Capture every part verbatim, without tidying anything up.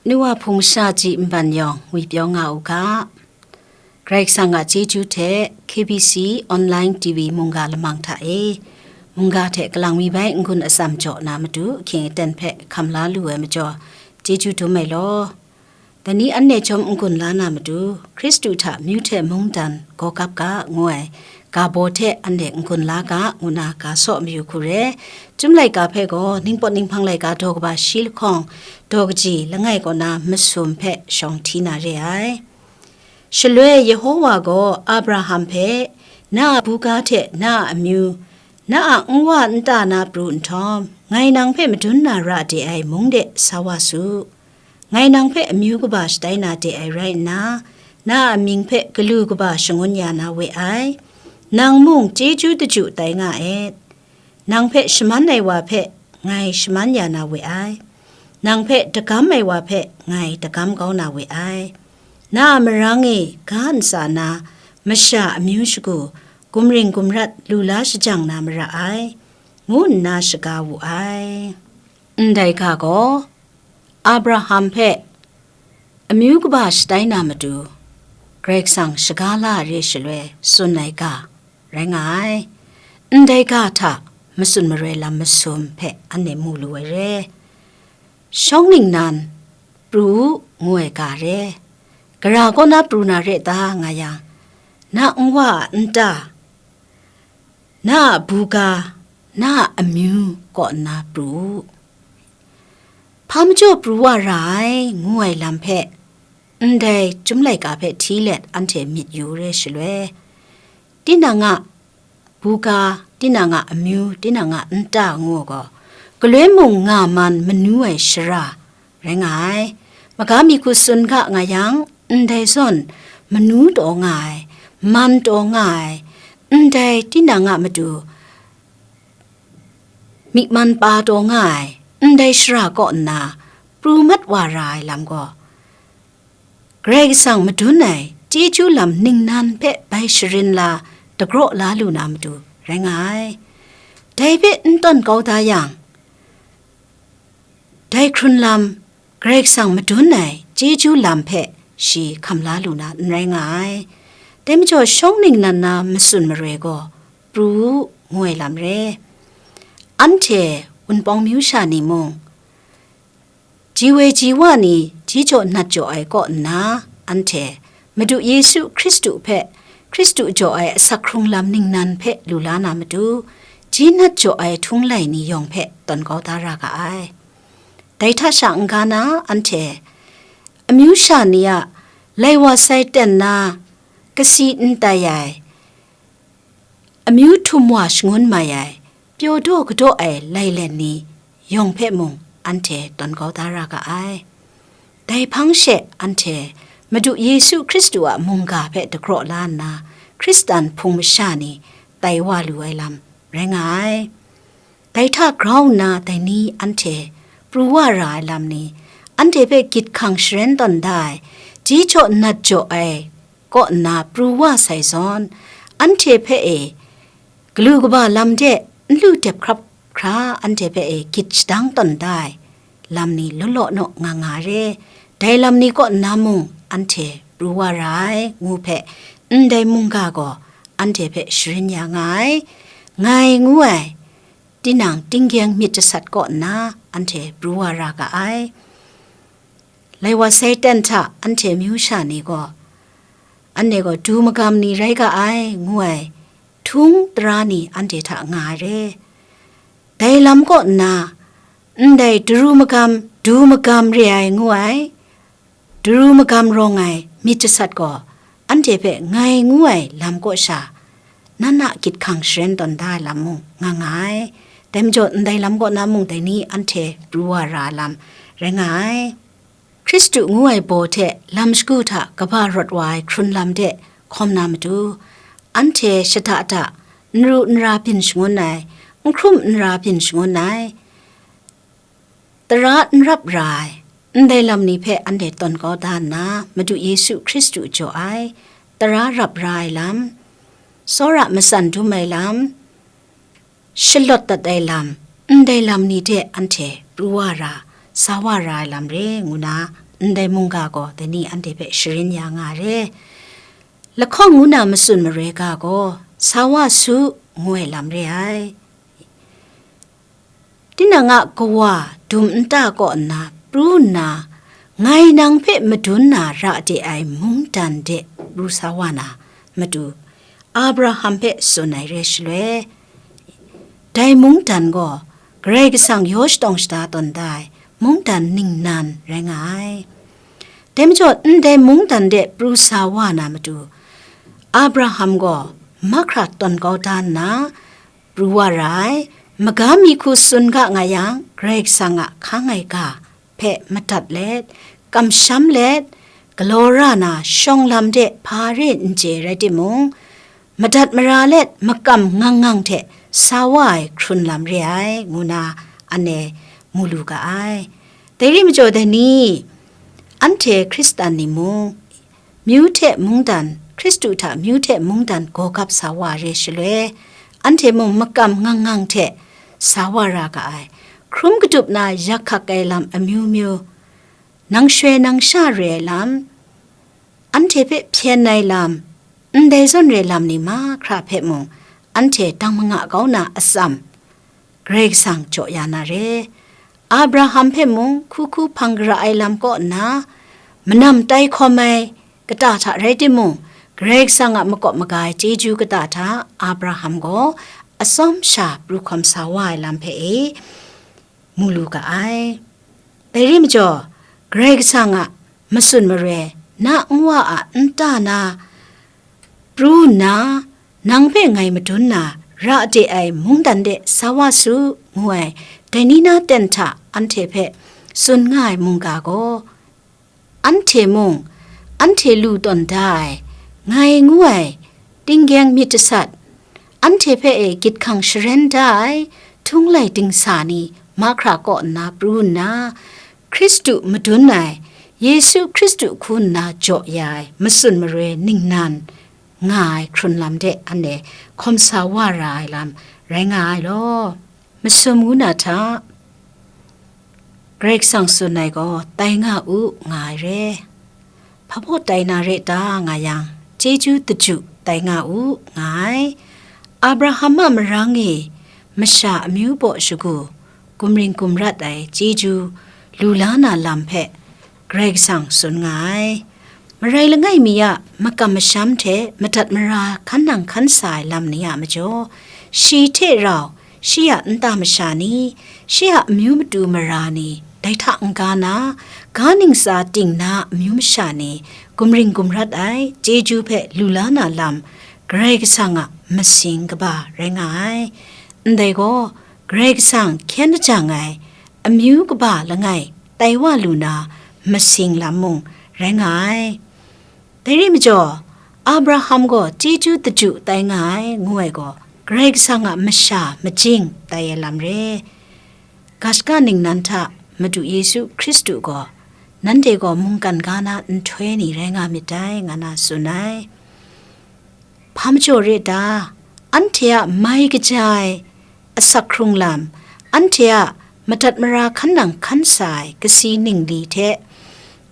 Nu wa hpung masha ji nban yawng ngwipyaw nga u ga, Karai Kasang a chyeju hte K B C online T V mungga lamang hta e, mungga hte kalang mi bai n-gun atsam jaw na matu ahkying aten hpe hkam la lu ai majaw, chyeju dum ai law. Dai ni anhte chyawm n-gun la na matu, Hkristu hta amyu hte mungdan gaw gap ga, ngu ai ga baw hte anhte n-gun la ga, ngu na ga saw mayu hku re. Chyum laika hpe gaw, ningpawt ninghpang laika daw kaba shi lahkawng, daw kaji langai kaw na masum hpe shawng hti na re ai. Shaloi Yehowa gaw Abraham hpe, "Na a buga hte na a amyu, na a nwa nta na pru nhtawm, ngai nang hpe madun na ra de ai mung de sa wa su. Ngai nang hpe amyu kaba shatai na de ai rai nna, na a mying hpe galu kaba shangun ya na we ai. Nang mung chyeju daju tai nga et. Nang hpe shaman ai wa hpe ngai shaman ya na we ai. Nang hpe dagam ai wa hpe ngai dagam kau na we ai. Na a marang e ga ntsa na masha amyu shagu, gumring gumrat lu la shajang na mara ai," ngu nna shaga wu ai. Ndai ga gaw, Abraham hpe amyu kaba shatai na matu, Karai Kasang shaga la ai re shaloi tsun ai ga rai nga ai. Ndai ga hta matsun maroi lam masum hpe anhte mu lu ai re. Shawng ningnan pru u, ngu ai ga re. Gara kaw na pru na re ta nga yang, na nwa a nta, na a buga, na a amyu kaw nna pru u. Hpa majaw pru wa ra ai, ngu ai lam hpe, ndai Chyum laika hpe hti let anhte myit yu re shaloi, tinang a buga, tinang a amyu, tinang a nta ngu gaw, galoi mung nga man manu ai shara rai nga ai. Maga mi hku tsun ga nga yang, ndai zawn manu taw nga ai, man taw nga ai, ndai tinang a matu myi man pa taw nga ai, ndai shara kaw nna pru mat wa ra ai lam gaw, Karai Kasang madun ai chyeju lam ningnan hpe bai sharin la, dagraw la lu na matu rai nga ai. Dai hpe n tawn kau da yang, dai hkrun lam Karai Kasang madun ai chyeju lam hpe shi hkam la lu na n rai nga ai. Dai majaw, shawng ningnan na matsun maroi gaw pru u, ngu ai lam re. Anhte wunpawng myu sha ni mung, ji woi ji wa ni ji jaw nat jaw ai kaw nna, anhte Madu Yesu Hkristu hpe, Hkristu jaw ai asak hkrung lam ningnan hpe lu la na matu, ji nat jaw ai htung lai ni yawng hpe tawn kau da ra ga ai. Dai hta sha n-ga na, anhte amyu sha ni a lai wa sai ten na, kasi n tai ai, amyu htum wa shangun mai ai, pyaw daw kadaw ai lailen ni yawng hpe mung anhte tawn kau da ra ga ai. Dai hpang she anhte Madu Yesu Hkristu a mungga hpe dagraw la nna, Hkristan hpung masha ni tai wa lu ai lam rai nga ai. Dai hta grau nna dai ni anhte pru wa ra ai lam ni, anhte hpe gyit hkang sharen tawn da ai, ji jaw nat jaw ai kaw nna pru wa sai zawn, anhte hpe e galu kaba lam de n lu dep hkrap hkra, anhte hpe e gyit shadang tawn da ai lam ni law law naw nga nga re. Dai lam ni kaw nna mung anhte pru wa ra ai, ngu hpe ndai mungga gaw anhte hpe sharin ya nga ai. Ngai ngu ai, tinang tinggyeng myit jasat kaw nna anhte pru wa ra ga ai. Lai wa sai ten hta anhte myu sha ni gaw, anhte gaw du magam ni rai ga ai, ngu ai htung tara ni anhte hta nga ai re. Dai lam kaw nna, ndai daru magam, du magam re ai ngu ai, daru magam rawng ai myit jasat gaw, anhte hpe ngai ngu ai lam kaw sha, nan a gyit hkang sharen tawn da ai lam mung nga nga ai. Dai majaw, ndai lam kaw na mung dai ni anhte pru wa ra ai lam rai nga ai. Hkristu ngu ai baw hte lam shagu hta kaba rawt wa ai hkrun lam de hkawm na matu, anhte shada da, n ru n ra byin shangun ai, n hkrum n ra byin shangun ai, tara n rap ra ai, ndai lam ni hpe anhte tawn kau da nna, Madu Yesu Hkristu jaw ai, tara rap ra ai lam, tsawra matsan dum ai lam, shalawt dat ai lam, ndai lam ni de anhte pru wa ra, sa wa ra ai lam re, ngu na ndai mungga gaw dai ni anhte hpe sharin ya nga ai re. Lahkawng ngu na matsun maroi ga gaw, sa wa su, ngu ai lam re ai. Tinang a kawa dum nta kaw nna pru nna, ngai nang hpe madun na ra de ai mungdan de pru sa wa na matu, Abraham hpe tsun ai re shaloi, dai mungdan gaw Karai Kasang yaw shatawng shada tawn da ai mungdan ningnan rai nga ai. Dai majaw, ndai mungdan de pru sa wa na matu, Abraham gaw mahkra tawn kau da nna, pru wa ra ai. Maga mi hku tsun ga nga yang, Karai Kasang a hkang ai ga hpe madat let, kamsham let, galaw ra na shawng lam de hpa re n chye rai timung, madat mara let makam ngang ngang hte sa wa ai hkrun lam re ai, ngu na anhte mu lu ga ai. Dai ri majaw dai ni, anhte Hkristan ni mung, myu hte mungdan, Hkristu hta myu hte mungdan gaw gap sa wa re shaloi, anhte mung makam ngang ngang hte sa wa ra ga ai. Hkrum kadup na yak hkak ai lam amyu myu, nang shoi nang sha re ai lam, anhte hpe hpyen ai lam, ndai zawn re lam ni mahkra hpe mung, anhte dang manga kau na atsam, Karai Kasang jaw ya na re. Abraham hpe mung hku hku hpang gara ai lam kaw nna, manam tai hkawm ai kata hta rai timung, Karai Kasang a makawp maga ai chyeju kata hta Abraham gaw atsawm sha pru hkawm sa wa ai lam hpe e mu lu ga ai. Dai ri majaw, Karai Kasang a matsun maroi, na nwa a nta na pru nna, nang hpe ngai madun na ra de ai mungdan de sa wa su, ngu ai, dai ni na ten hta anhte hpe tsun nga ai mungga gaw, anhte mung, anhte lu tawn da ai, ngai ngu ai, tinggyeng myit jasat, anhte hpe e gyit hkang sharen da ai, htung lai dingsa ni mahkra kaw nna pru nna, Hkristu madun ai, Yesu Hkristu hku nna jaw ya ai matsun maroi ningnan nga ai hkrun lam de anhte hkawm sa wa ra ai lam rai nga ai law. Masum ngu na hta, Karai Kasang tsun ai gaw, "Tai nga u," nga ai re. Hpa baw tai na re ta nga yang, chyeju daju tai nga u, nga ai. Abraham a marang e masha amyu baw shagu, gumring gumrat ai chyeju lu la na lam hpe Karai Kasang tsun nga ai. Marai langai mi a makam masham hte madat mara hkan nang hkan sa ai lam ni a majaw, shi hte rau, shi a nta masha ni, shi a amyu matu mara ni, dai hta n-ga na, ga ntsa ting na amyu masha ni, gumring gumrat ai chyeju hpe lu la na lam, Karai Kasang a masing kaba rai nga ai. Ndai gaw, Karai Kasang hkyen lajang ai amyu kaba langai tai wa lu na masing lam mung rai nga ai. Dai ri majaw, Abraham gaw chyeju daju tai nga ai, ngu ai gaw, Karai Kasang a masha majing tai ai lam re. Ga shaka ningnan hta Madu Yesu Hkristu gaw, "Nanhte gaw mungkan ga na nhtoi ni rai nga myit dai," nga na tsun ai. Hpa majaw re ta? Anhte a mai kaja ai asak hkrung lam, anhte a madat mara hkan nang hkan sa ai kasi ningli hte,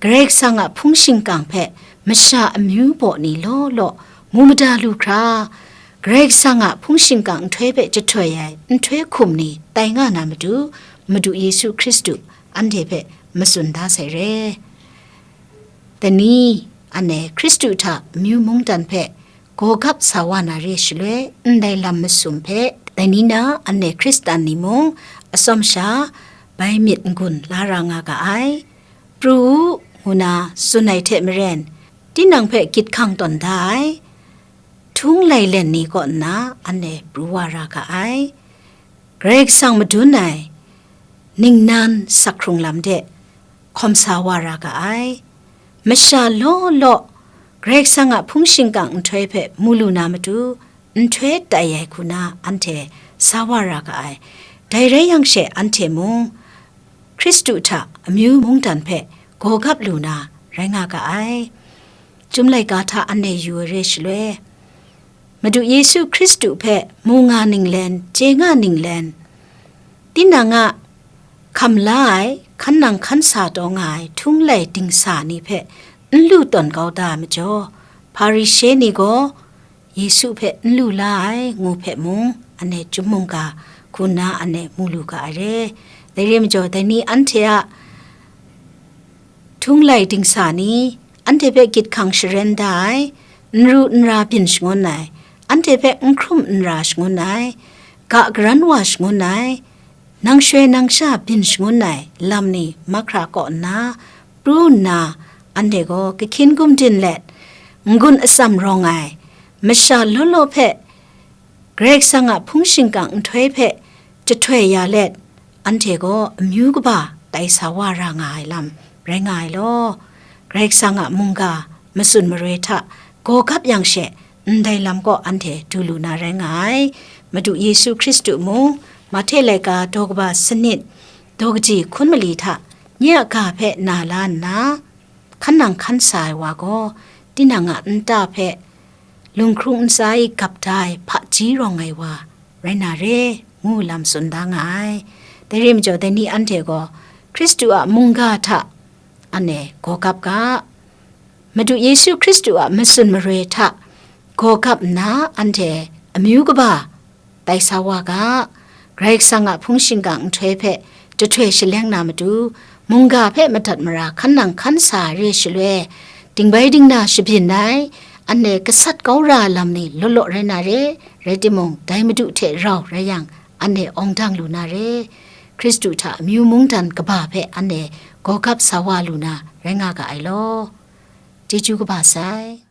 Karai Kasang a hpung shingkang hpe masha amyu baw ni law law mu mada lu hkra, Karai Kasang a hpung shingkang nhtoi hpe jahtoi ai nhtoi hkum ni tai nga na matu, Madu Yesu Hkristu anhte hpe matsun da sai re. Dai ni, anhte Hkristu hta amyu mungdan hpe gaw gap sa wa na re shaloi, ndai lam masum hpe, dai ni na anhte Hkristan ni mung atsawm sha bai myit n-gun la ra nga ga ai. Pru u, ngu na tsun ai hte maren, tinang hpe gyit hkang tawn da ai, htung lai len ni kaw nna anhte pru wa ra ga ai. Karai Kasang madun ai ningnan sak hkrung lam de hkawm sa wa ra ga ai. Masha law law Karai Kasang a hpung shingkang nhtoi hpe mu lu na matu, nhtoi tai ai hku na anhte sa wa ra ga ai. Dai rai yang she, anhte mung Hkristu hta amyu mungdan hpe gaw gap lu na rai nga ga ai. Chyum laika hta anhte yu ai re shaloi, Madu Yesu Hkristu hpe mu nga ninglen, chye nga ninglen, tinang a hkam la ai, hkan nang hkan sa taw nga ai htung lai dingsa ni hpe n lu tawn kau da ai majaw, Hparishe ni gaw Yesu hpe n lu la ai ngu hpe mung, anhte chyum mungga hku nna anhte mu lu ga ai re. Dai re majaw, dai ni anhte a htung lai dingsa ni, anhte hpe gyit hkang sharen da ai, n ru n ra byin shangun ai, anhte hpe n hkrum n ra shangun ai, ga garan wa shangun ai, nang shoi nang sha byin shangun ai lam ni mahkra kaw nna, pru nna, anhte gaw kahkyin gumdin let, n-gun atsam rawng ai, masha law law hpe Karai Kasang a hpung shingkang nhtoi hpe jahtoi ya let, anhte gaw amyu kaba tai sa wa ra nga ai lam rai nga ai law, Karai Kasang a mungga matsun maroi hta gaw gap yang she, ndai lam kaw anhte du lu na rai nga ai. Madu Yesu Hkristu mung, Mahte laika daw kaba sanit, daw kaji hkun mali hta nye a ga hpe na la nna, hkan nang hkan sa ai wa gaw, tinang a nta hpe lunghkrung ntsa e gap da ai hpaji rawng ai wa rai na re, ngu lam tsun da nga ai. Dai re majaw, dai ni anhte gaw Hkristu a mungga hta anhte gaw gap ga, Madu Yesu Hkristu a matsun maroi hta gaw gap nna, anhte amyu kaba tai sa wa ga, Karai Kasang a hpung shingkang nhtoi hpe jahtoi shaleng na matu, mungga hpe madat mara hkan nang hkan sa re shaloi, dingbai dingna shabyin ai, anhte gasat kau ra lam ni law law rai na re, rai timung, dai Madu hte rau rai yang, anhte awng dang lu na re. Hkristu hta amyu mungdan kaba hpe anhte gaw gap sa wa lu na rai nga ga ai law. Chyeju kaba sai.